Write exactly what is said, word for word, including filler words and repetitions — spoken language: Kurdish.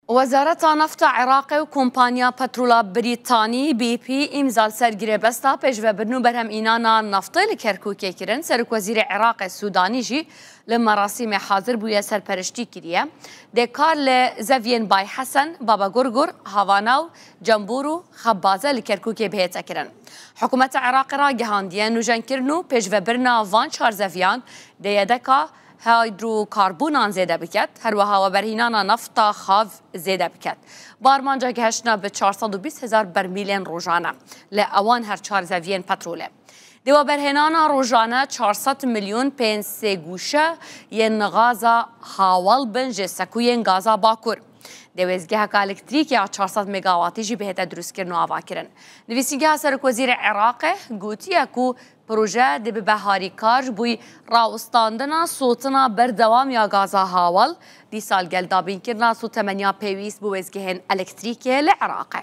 Wezareta Nefta Iraqê û Kompanya Petrola Brîtanî, B P, îmza li ser girêbesta pêşvebirin û berhemînana neftê li Kerkûkê kirin. Serokwezîrê Iraqê Sûdanî jî li merasîmê hazir bûye, serperiştî kiriye. Dê kar li zeviyên Bay Hesen, Baba Gurgur, Havana û Cembûr û Xebaze li Kerkûkê bihête kirin. Hikûmeta Iraqê ragihandiye nûjenkirin û pêşvebirina van çar zeviyan dê yedeka hîdrokarbûnan zêde biket, her wiha weberhînana nefta xav zêde biket. Bi armanca gihiştina bi çar sed û bîst hezar bermîlên rojane li ewan her çar zeviyên petrolê. Dê weberhênana rojane çar sed milyon pênc sê gûşe yên gaza hawal bin ji sekûyên gaza bakur. Dê wêzgeheka elektrîkê ya çar sed megawatî jî bihête dirustkirin û avakirin. Nivîsîngeha Serokwezîrê Iraqê gotiye ku proje dê bibe harîkar ji bo rawistandina sotina berdewam ya gaza hawal, dîsa li gel dabînkirina sotemeniya pêwîst bi wêzgehên elektrîkê li Iraqê.